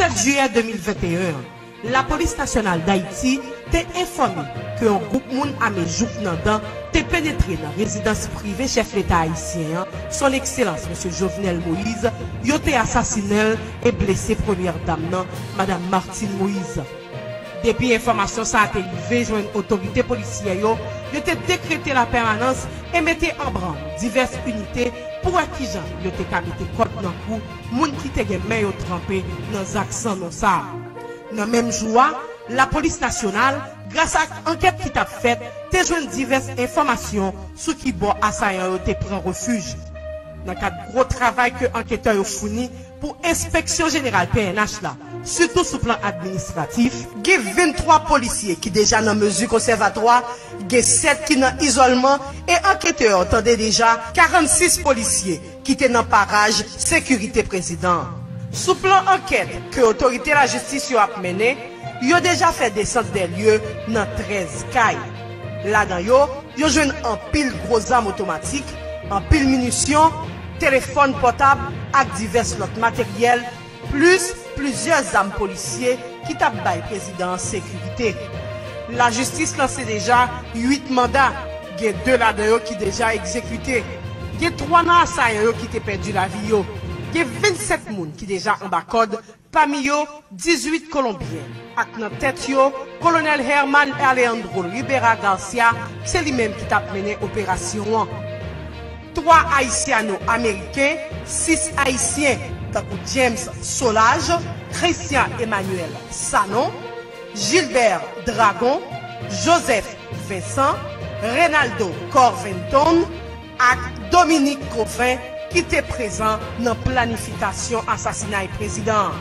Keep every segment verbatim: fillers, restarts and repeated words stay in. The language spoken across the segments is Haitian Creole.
Sèt jiyè de mil venteyen an, Lapolis Nasyonal Dayiti te enfòme ke yon gwoup moun ame jouk nan dan te penetre nan rezidans prive chèf leta ayisyen an, Son Ekselans Mesye Jovenel Moïse, yo te asasinen l e blese premyè dam nan, Madam Martine Moïse. Depi enfòmasyon sa a te rive jwenn otorite polisyè yo, yo te dekrete lapèmanans e mete an brann divès inite pou wè kijan yo te ka mete kòd nan kou moun ki te gen men yo tranpe nan zak san non sa a. Nan menm jou a, Lapolis Nasyonal, gras ak ankèt ki t ap fèt, te jwenn divès enfòmasyon sou ki bò asayan yo te pran refij. Nan kad gwo travay ke anketè yo founi pou Enspeksyon Jeneral P N H la, sitou sou plan administratif, gen venntwa polisye ki deja nan mezi konsèvatwa, gen sèt ki nan izòlman e anketè yo tande deja karannsis polisye ki te nan paraj sekirite prezidan an. Sou plan ankèt ke otorite lajistis yo ap mennen, yo deja fè desant dè lye nan trèz kay. Ladan yo, yo jwenn anpil gwo zam otomatik, anpil minisyon, telefòn pòtab ak divès lòt materyèl, plis plizyè zam polisye ki t ap bay prezidan an sekirite. Lajistis lanse deja uit manda, gen de ladan yo ki deja egzekite. Gen twa nan asayan yo ki te pèdi lavi yo. Gen vennsèt moun ki deja anba kòd, pami yo dizuit Kolonbyen, ak nan tèt yo, Kolonèl Herman Alejandro Rivera Garcia, se li menm ki t ap mennen operasyon an. Twa Ayisyano-Ameriken, sis Ayisyen, tankou James Solages, Christian Emmanuel Sanon, Gilbert Dragon, Joseph Vincent, Reynaldo Corventon ak Dominique Cauvin ki te prezan nan planifikasyon asasinay prezidan an.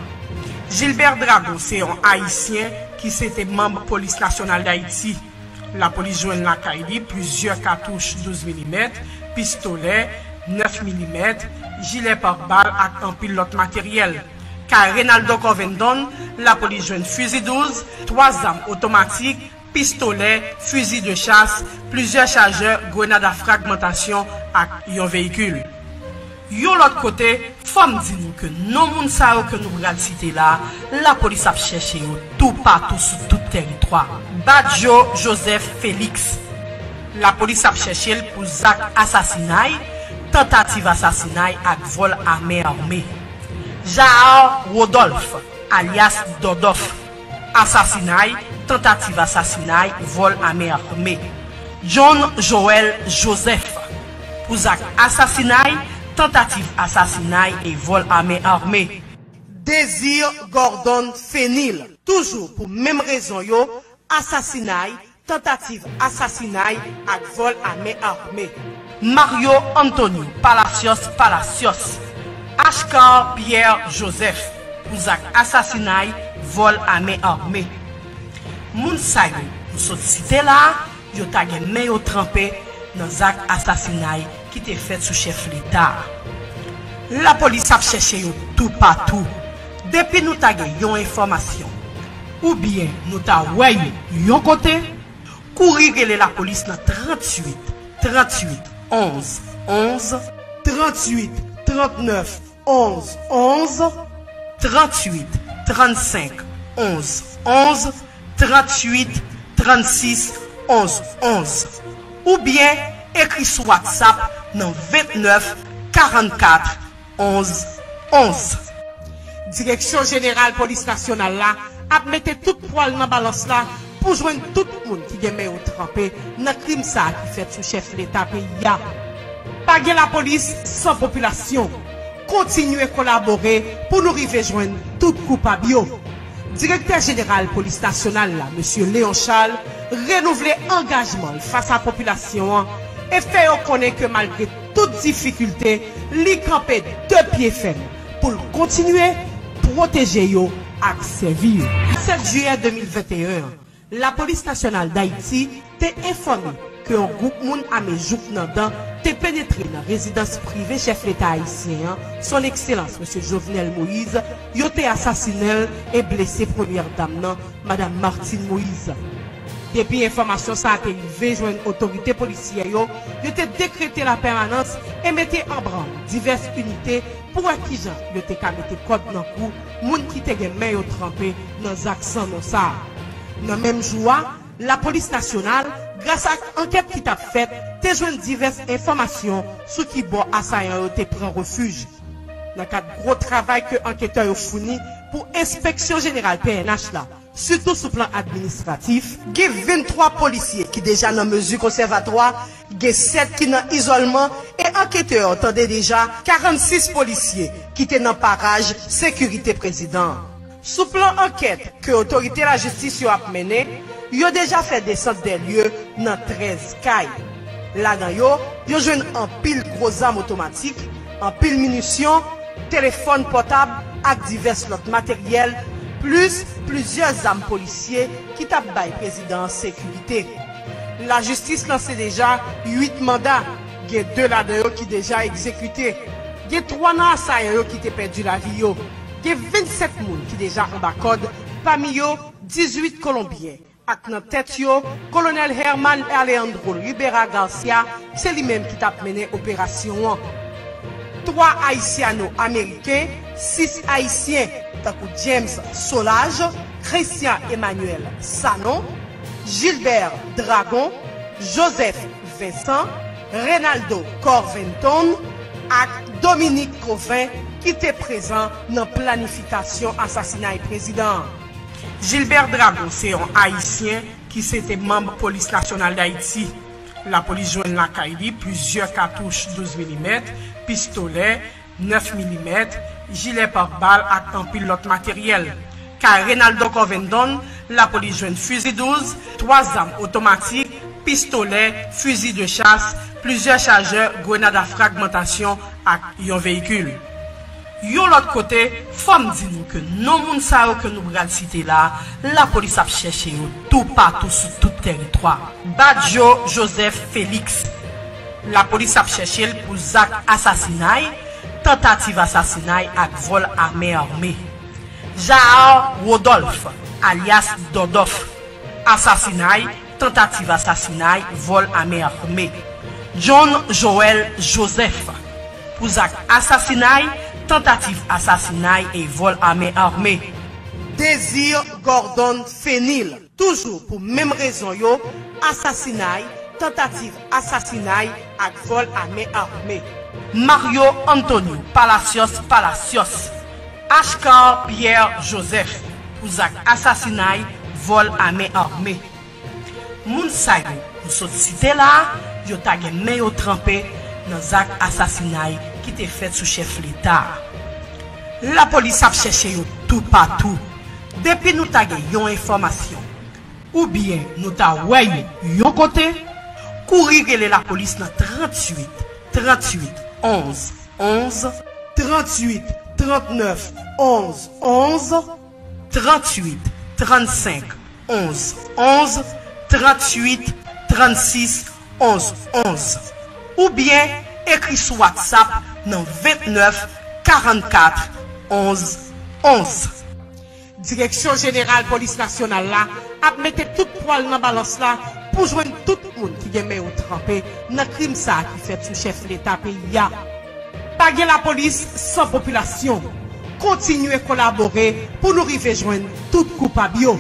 Gilbert Dragon se yon Ayisyen ki se te manm Polis Nasyonal Dayiti. Lapolis jwenn lakay li plizyè katouch douz milimèt, pistolè nèf milimèt, jilè pare bal ak anpil lòt materyèl. Kay Reynaldo Corventon, lapolis jwenn fizi douz, twa zam otomatik, pistolè, fizi de chas, plizyè chajè grenad a fragmantasyon ak yon veyikil. Yon lòt kote, fò m di nou ke non moun sa yo ke nou pral site la a, lapolis ap chèche yo toupatou sou tout tèritwa. Badjo Joseph Félix, lapolis ap chèche l pou zak asasinay, tantativ asasinay ak vòl a men ame. Jaar Rodolphe, alyas Dòdòf, asasinay, tantativ asasinay, vòl a men ame. John Joël Joseph, pou zak asasinay, tantativ asasinay e vòl a men ame. Désir Gordon Fénil, toujou pou menm rezon yo, asasinay, tantativ asasinay ak vòl a men ame. Mario Antonio Palacios Palacios, Ashcar Pierre Joseph, pou zak asasinay, vòl a men ame. Moun sa yo nou sot site la a, yo ta gen men yo tranpe nan zak asasinay ki te fèt sou chèf leta a. Lapolis ap chèche yo toupatou. Depi nou ta gen yon enfòmasyon, oubyen nou ta wè yo yon kote, kouri rele lapolis nan tranntuit, tranntuit, onz, onz, tranntuit, trannèf, onz, onz, tranntuit, trannsenk, onz, onz, tranntuit, trannsis, onz, onz, oubyen ekri sou WhatsApp nan vennèf, karannkat, onz, onz. Direksyon Jeneral Polis Nasyonal la ap mete tout pwa l nan balans la pou jwenn tout moun ki gen men yo tranpe nan krim sa a ki fèt sou chèf leta peyi a. Pa gen lapolis san popilasyon. Kontinye kolabore pou nou rive jwenn tout koupab yo. Direktè Jeneral Polis Nasyonal la, Mesye Léon Charles, renouvle angajman l fas a popilasyon an e fè yo konnen ke malgre tout difikilte, li kanpe de pye fèm pou l kontinye pwoteje yo ak sèvi yo. Sèt jiyè de mil venteyen an, Lapolis Nasyonal Dayiti te enfòme ke yon gwoup moun ame jouk nan dan te penetre nan rezidans prive chèf leta ayisyen an, Son Ekselans Mesye Jovenel Moïse, yo te asasinen l e blese premyè dam nan, Madam Martine Moïse. Depi enfòmasyon sa a te rive jwenn otorite polisyè yo, yo te dekrete lapèmanans e mete an brann divès inite pou wè kijan yo te ka mete kòd nan kou moun ki te gen men yo tranpe nan zak san non sa a. Nan menm jou a, Lapolis Nasyonal, gras ak ankèt ki t ap fèt, te jwenn divès enfòmasyon sou ki bò asayan yo te pran refij. Nan kad gwo travay ke anketè yo founi pou Enspeksyon Jeneral P N H la, sitou sou plan administratif, gen venntwa polisye ki deja nan mezi konsèvatwa, gen sèt ki nan izòlman e anketè yo tande deja karannsis polisye ki te nan paraj sekirite prezidan an. Sou plan ankèt ke otorite lajistis yo ap mennen, yo deja fè desant dè lye nan trèz kay. Ladan yo, yo jwenn anpil gwo zam otomatik, anpil minisyon, telefòn pòtab ak divès lòt materyèl, plis plizyè zam polisye ki t ap bay prezidan an sekirite. Lajistis lanse deja uit manda, gen de ladan yo ki deja egzekite. Gen twa nan asayan yo ki te pèdi lavi yo. Gen vennsèt moun ki deja anba kòd, pami yo dizuit Kolonbyen, ak nan tèt yo, Kolonèl Herman Alejandro Rivera Garcia, se li menm ki t ap mennen operasyon an. Twa Ayisyano-Ameriken, sis Ayisyen, tankou James Solages, Christian Emmanuel Sanon, Gilbert Dragon, Joseph Vincent, Reynaldo Corventon ak Dominique Cauvin ki te prezan nan planifikasyon asasinay prezidan an. Gilbert Dragon se yon Ayisyen ki se te manm Polis Nasyonal Dayiti. Lapolis jwenn lakay li plizyè katouch douz milimèt, pistolè nèf milimèt, jilè pare-bal ak anpil lòt materyèl. Kay Reynaldo Corvendon, lapolis jwenn fizi douz, twa zam otomatik, pistolè, fizi de chas, plizyè chajè grenad a fragmantasyon ak yon veyikil. Yon lòt kote, fò m di nou ke non moun sa yo ke nou pral site la, lapolis ap chèche yo toupatou sou tout tèritwa. Badio Joseph Félix, lapolis ap chèche l pou zak asasinay, tantativ asasinay ak vòl a men ame. Jaar Rodolphe, alyas Dòdòf, asasinay, tantativ asasinay, vòl a men ame. John Joël Joseph, pou zak asasinay, tantativ asasinay e vòl a men ame. Désir Gordon Fénil, toujou pou menm rezon yo, asasinay, tantativ asasinay ak vòl a men ame. Mario Antonio Palacios Palacios, Ashcar Pierre Joseph, pou zak asasinay, vòl a men ame. Moun sa yo m sot site la a, yo ta gen men yo tranpe nan zak asasinay ki te fèt sou chèf Leta a. Lapolis ap chèche yo toupatou. Depi nou ta gen yon enfòmasyon, oubyen nou ta wè yo yon kote, kouri rele lapolis nan tranntuit, tranntuit, onz, onz, tranntuit, trannèf, onz, onz, tranntuit, trannsenk, onz, onz, tranntuit, trannsis, onz, onz. Oubyen ekri sou WhatsApp nan ventnèf, karannkat, onz, onz. Direksyon Jeneral Polis Nasyonal la ap mete tout pwa l nan balans la pou jwenn tout moun ki gen men yo tranpe nan krim sa a ki fèt sou chèf Leta peyi a. Pa gen lapolis san popilasyon. Kontinye kolabore pou nou rive jwenn tout koupab yo.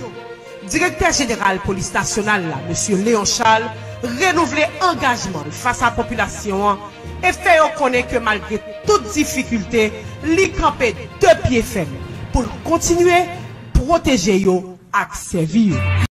Direktè Jeneral Polis Nasyonal la, Mesye Léon Charles, renouvle angajman l fas a popilasyon an e fè yo konnen ke malgre tout difikilte, li kanpe de pye fèm pou l kontinye pwoteje yo ak sèvi yo.